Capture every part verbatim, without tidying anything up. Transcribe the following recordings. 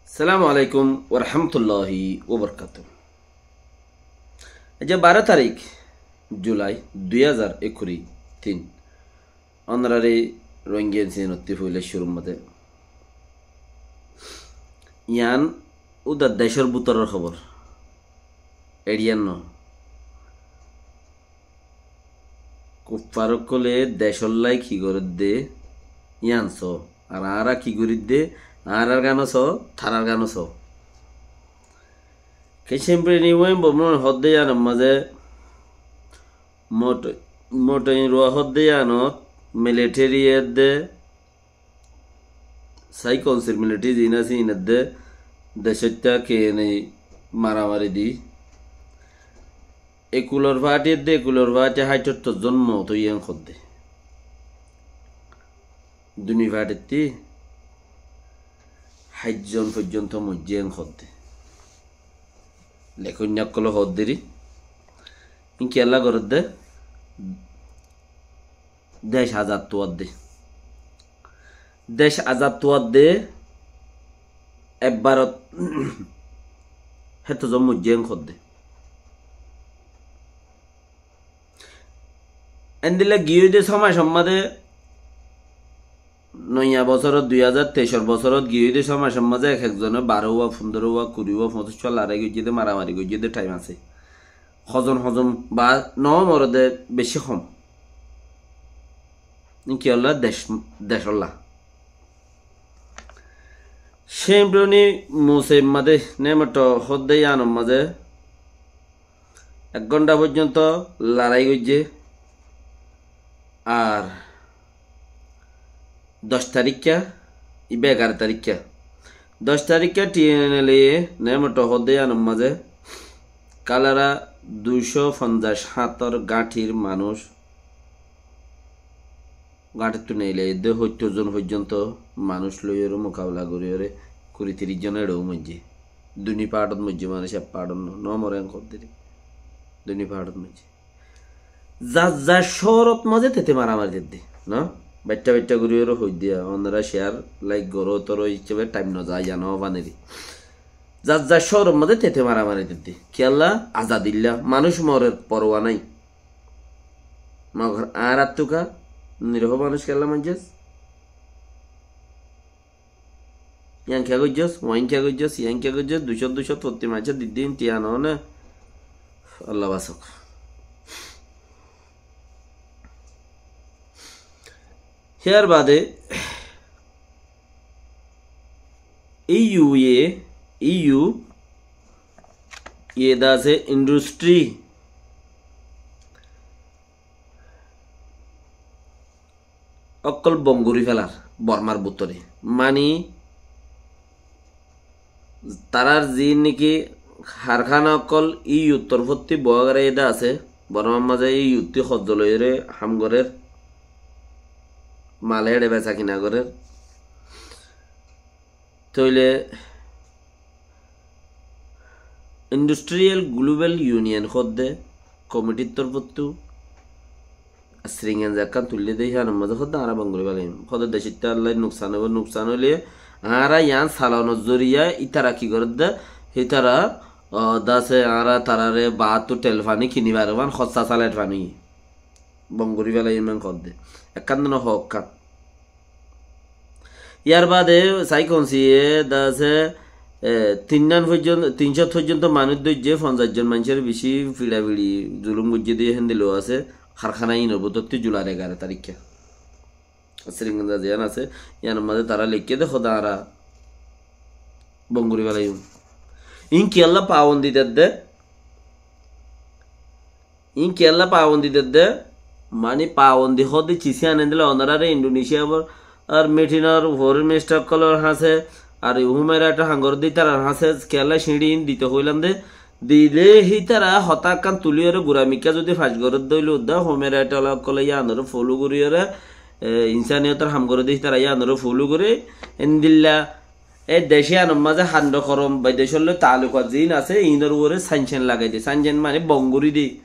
Assalamu alaikum warahmatulláhi wabarakátuhu. Aijja baró tarík Julai dui házar ekkuri tin. Ónorare Rohingya insidenottí foila cúrur mazé. Yián údar decór bútoror hóbor. Eçiyán no. Kuffar ókkole decólla ki gorédde, yián soó. Ar añára ki gorídde, añárar gán ó soó, tarár gán ó soó. Ke cempreni wéin bomron hoódde yiánor mazé mot-, motoin ruwa hoódde yiánot militeri edde Sai konsir militari ziín asé, iín edde decóitta kene maramari di. Ekulor faáti edde, ekulor faáti háit sóttor zon moot óiye en hoódde. Duni faátittí háit zon foijjonto moijjé en hoódde. Lekóinna ókkole hoódde ri. Iín kiyólla gorédde? Dec azad tuwádde. Dec azad tuwádde ebbarot hétto zon moijjé en hoódde. Endilla giyói de só macor mazé noiya bosórot, dui házar teicor bosórot giyói de só macor mazé ek ek zone baró uwa, fundoro uwa, kuri uwa, foñsic uwa larái goijjé de, maramari goijjé de thaim asé. Hozon hozon ba no more de beci hom. Iín kiyólla dec, decólla. Cemproni Musaimma de Nemeto hoódde yiánor mazé ek gónta foijjonto larái goijjé. Ar doc taríkka, ibá egaró taríkka. Doc taríkka T N L A ye Nemeto hoódde yiánor mazé kálara duicó fonzac hátor gáñthir manúic gáñthittú neilai edde hóittor zon foijjonto manúic loiyóre mukabela goríyore kuri tiríc zon eçeó moijjé. Duni paátot moijjé manúic, ek paátot no, no more en hoódde ri. Duni paátot moijjé. Zar zar cóorot mazé tete maramari dedde, no? Baitta baitta goríyore hoiddiya, ónora share, like goró, toro hísabe thaim no za, yián no faneri. Zar zar cóorot mazé tete maramari dedde. Kiyólla? Azadilla. Manúic morer, porwa nái. Mogor añárattú ka niroho manúic kiyólla maijjós? Yián kiyá goijjós, wain kiyá goijjós, yián kiyá goijjós, duicót duicót fottí maincót diddín tiya no ne. Allah basók. Hiyar bade E U ye, E U ye de asé industry ókkol bon gorí felar Bormar bútore. Mani, tarár ziín niki harkána ókkol E U r torfótti boóa goráiye de asé, Bormar mazé E U ttí horzó loiyóre ham gorér, mal éçe besakina gorér. Tóile Industrial Global Union hoódde komitir torfóttu siringenza ekkán tuillé de, híyanor mazé hoódde añára bon gorí felaiyum. Hoódde decóitta Allai nuksan óibo, nuksan óile añára yián salonor zoriya ítara ki gorédde, hítara, o, dase añára tarare baattú tel faní kini faribán, hossa salait faní. Bon gorí felaiyum en hoódde. Ekkán duna hoókkán. Yar bade Saikonsiye dase, e, tinnán foijjon-, tin cót foijjonto manúic dóijje, fonzaic zon maincóre beci fiçafiçi zulum goijje de héndilla asé, harkána inor bútotti Jular egaró taríkka. Siringenza ziyán asé, yiánor mazé tará leikké de hoódde añára bon gorí felaiyum. Iín kiyólla pabondi dedde? Iín kiyólla pabondi dedde? Mani pabondi hoódde cisí ane dile onoráre Indonesia bor ar meeting or foreign minister ókkolor hañsé ar human right or ham gorédde ítarar hañsé kiyólla siñçi iín dito hoilam de. Dile hítara hotá ekkán tuliyóre gura mikká zudi fac gorédde óile udda human right ola ókkole yiánore follow goríyore, e, insaniyotor ham gorédde hítara yiánore follow goré. Endilla e dec yiánor mazé hando korom ba decór loi taalukat ziín asé, iínor uore sanction lagai de. Sanction mani bon gorí de.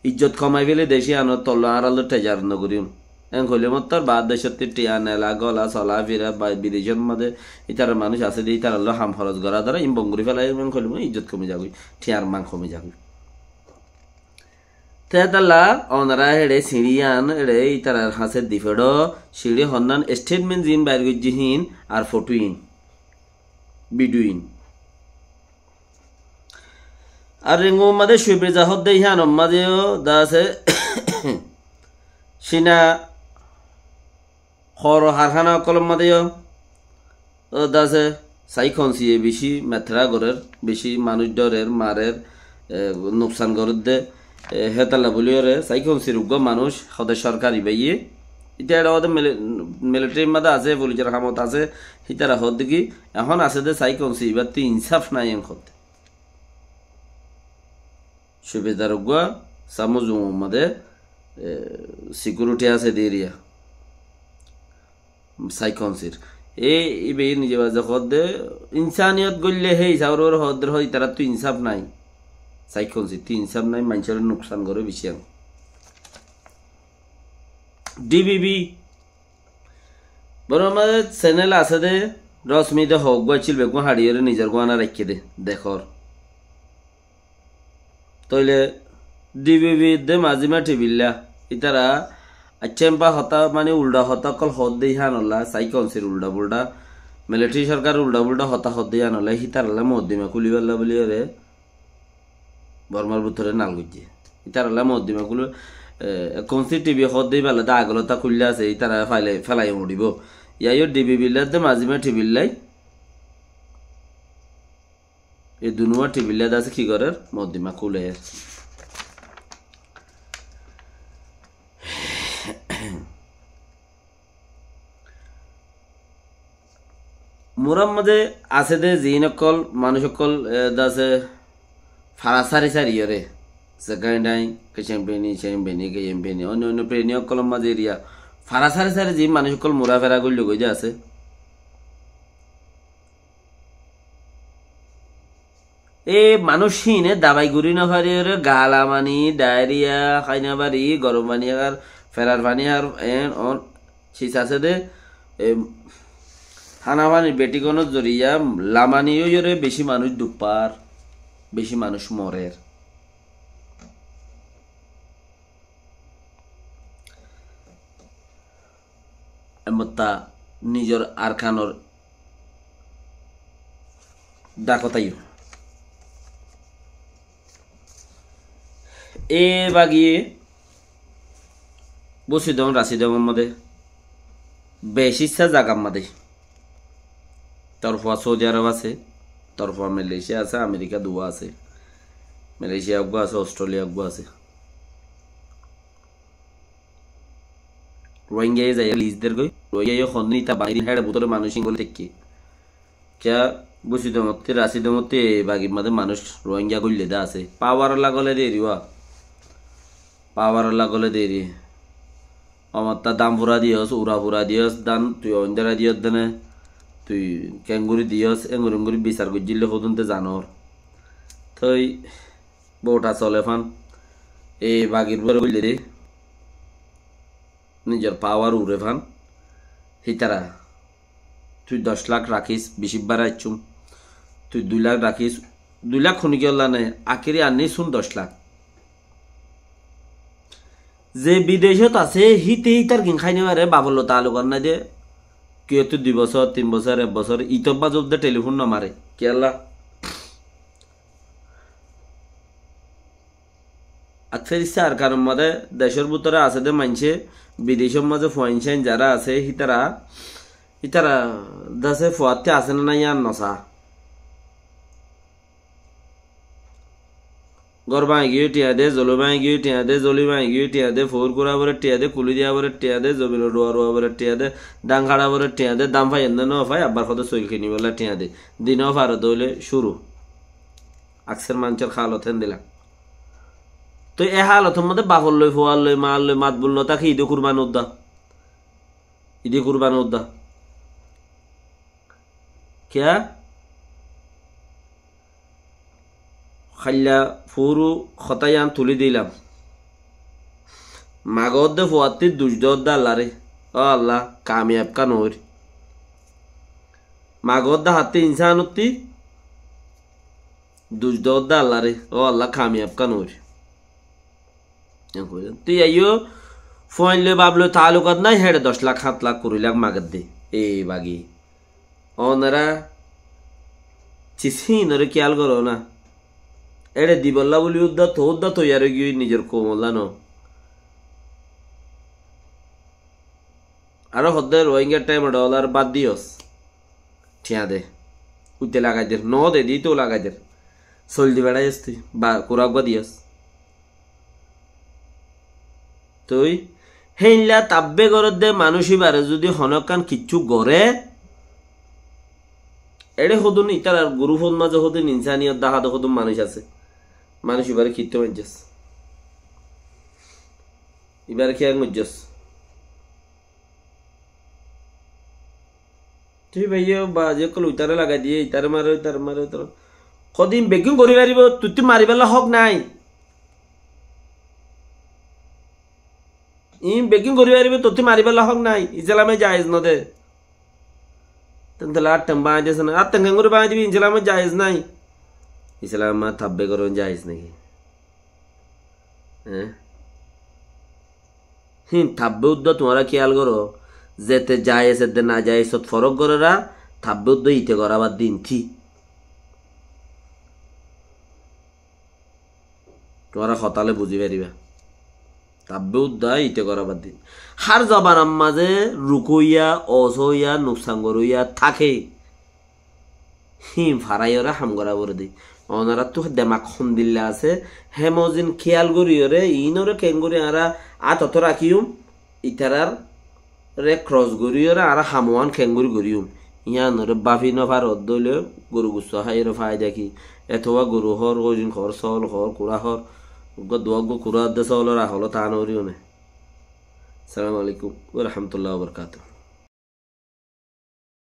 Ijjot komai fele dec yiánor tolla añára loi tejar no goríyum. Eén hoilé mottor baár decótti thiañ nela, gola, sola, fira, ba-, bidecór mazé ítarar manúic asé dé, ítarallá ham horos gorá dara, iín bon gorí félai, eén hoilé mot izzot komi zagói, thiañr man komi zagói. Te hétolla onora héçe siñçí yián, héçe ítarar hañsé di feçó, siñçí honnán statement ziín bair goijjé híin, ar fothó iín, video iín. Ar Rengun mazé Suibreza hoódde yiánor mazé yó dá asé, Cína kol karhána ókkolor mazé yó, ó, dá asé, Saikonsiye bicí metra gorér, bicí manúic dórer, marer, e, nuksan gorédde, e, hétolla bóliyoré Saikonsir uggúa manúic hoódde sorkari báiye. Íte eçé hoódde mili-, militarir mazé asé, fulisor hamot asé, hítara hoódde ki, ehón asé dé Saikonsi, ibáttu insáf nái eén hoódde. Subedar uggúa Samuzumor mazé, e, sikiuriti asé dé eriya. Saikonsir. E, ibe nize baze hoódde, insaniyot goille hé isabre hoódde hoó, itarattu insáf nái. Saikonsittu insáf nái, maincóre nuksan goré bicí. D B B. Bormar mazé senel asé dé, rosmi dé hoóggua accíl beggún haçiyóre nizor guána raikké dé, dekór. Tóile D B B dé mazima thibilla, ítara aiccá emba hotá, mani ulda hotá ókkol hoódde yíanolla, Saikonsir ulda bulda, militari sorkar ulda bulda hotá hoódde yíanolla, hítarallá moddima kúlibálla bóliyoré Bormar bútore nal goijjé. Ítarallá moddima kúli, e, Konsi T V hoódde íballá dé agolóta kúilla asé, ítara félai, félai uñçibóu. Yáiyo D B B lla dé mazima thibillái, e dunúa thibillá dé asé ki gorér? Moddima kúler. Murar mazé asé dé ziín ókkol, manúic ókkol, e, dé asé fara sári sári yóre. Zegáin dhain, kecen preni, cen preni, keyen preni, oinno oinno preni ókkolor mazé eriya. Fara sári sári ziín manúic ókkol mura fera goillé goi dé asé. E manúic híine dabai gorí nofariyóre, galamani, dhairiya, háinafari, gorom faní ar, ferar faní ar, en, on, sis asé dé, e, hánafanir betigónor zoriya lamani óiyore bicí manúic duppár, bicí manúic morer. Embotta nizor Arkanor dakot aiyó. E bagiye Busidong, Rasidongor modé, beci issá zagar modé. Torfua Saudi Arab asé, torfua Malaysia asé, Amerika duwa asé. Malaysia eggúa asé, Australia eggúa asé. Rohingya ye zaiya lis der goi, Rohingya ye hon ni ta banai din, héçe bútore manúic ingol tekke. Kiya Busidongottí, Rasidangottí e bagir mazé manúic Rohingya goille dé asé. Power olla gole de eriwa. Power olla gole de eri. Omotta dan fura diyos, ura fura diyos, dan tui oindara diyos dene, tui kenguri diyos, enguri enguri bisar gojjille hodunte zanor. Toi bota sole fan. E bagir bore goille de. Nizor power ure fan. Hitara. Tui doc lak rakis, bicí bara aiccum. Tui dui lak rakis, dui lak honi giyólla ne, akiri anni sun doc lak. Ze bidecót asé, híte hítar gin hái no fare, bafor loi taaluk ar nai de. Kiyóttu dui bosór, tin bosór, ek bosór, itor mazé de telifon no mare. Kiyólla? Akser issá Arkanor mazé decór bútore asé dé maincé, bidecór mazé fuain sáin zará asé, hítara, hítara dase fuattí asé né nái yían nosá. Gór báñgi giyói thiañ de, zoli báñgi giyói thiañ de, zoli báñgi giyói thiañ de, foóir kúra bóre thiañ de, kuli diya bóre thiañ de, zobinor ruwa ruwa bóre thiañ de, dán káça bóre thiañ de, dán fai enne no fai, abbar fode soil kinibolla thiañ de. Dino fare dóile cúru. Akser manúcor haalot héndilla. Toi e haalotor modde bafor loi, fuar loi, maar loi, matbul no táke, ide kurban udda. Ide kurban udda. Kiyá? Háilla furu hotá yián tuli dilam. Magódde fuattí duc doódde Allaré. Ó Alla, kamiyab ká noóir. Magódde hattí insánottí duc doódde Allaré. Ó Alla, kamiyab ká noóir. Tui aiyó, fuain loi baf loi taalukat nái, héçe doc lak, hát lak, kuri lak magedde. Ei bagi. Ónara cis híinoré kiyál goró na. Éçe dibollá buli údda to, údda toiyar ói giyói, nizor koumollá no. Aró hoddé Rohingya thaim dholar bad diyós. Thiañ de. Uite lagai der. No de, di to lagai der. Soil di beçaiyós tui. Ba, kura uggúa diyós. Tui héinla tabbe goródde manúic íbare zudi honókkan kiccú goré, eçé hodún ítarar gurúfot mazé hodún insániyoddá hádo hodún manúic asé. Manúic íbare kittú maincós. Íbare kiyá goijjós. Tui báiyo, bazi ókkol uitaré lagai diyé, itaré maré, itaré maré, itaré. Hodún beggín gorí faribó, tuttú maribálla hók nái. Iín beggín gorí faribó, tuttú maribálla hók nái. Islame jaiz no de. Tentela attán báñgi diyé na. Attán keéngorí báñgi dibi, Islame jaiz nái. Islame tabbe gorón jaiz naki? Eé? Híin tabbe údda tuáñra kiyál goró, zete jaiz edde najaizot forók goréra, tabbe údda ite gorá bad din tí. Tuáñra hotá loi buzí faribá. Tabbe údda ite gorá bad din. Hár zobanar mazé rukóiya, osóiya, nuksan goróiya táke. Híin faráiyoré ham gorá foré dé. Onoráttu demak hondilla asé, hé mozin kiyál goríyoré, iínoré keéngorí añára átottú rakíyum, itaráre kros goríyoré añára ham uán keéngorí goríyum. Yíanoré báfi nofaródde óile goru gussó háiyoré faida ki? Etowá goru hoór, goijin hoór, sóol hoór, kurá hoór, uggúa duwá uggúa kurá adde sóolor aholo taa nogoríyone. Assalamu alaikum wa rahmatullahi wa barakatuhu.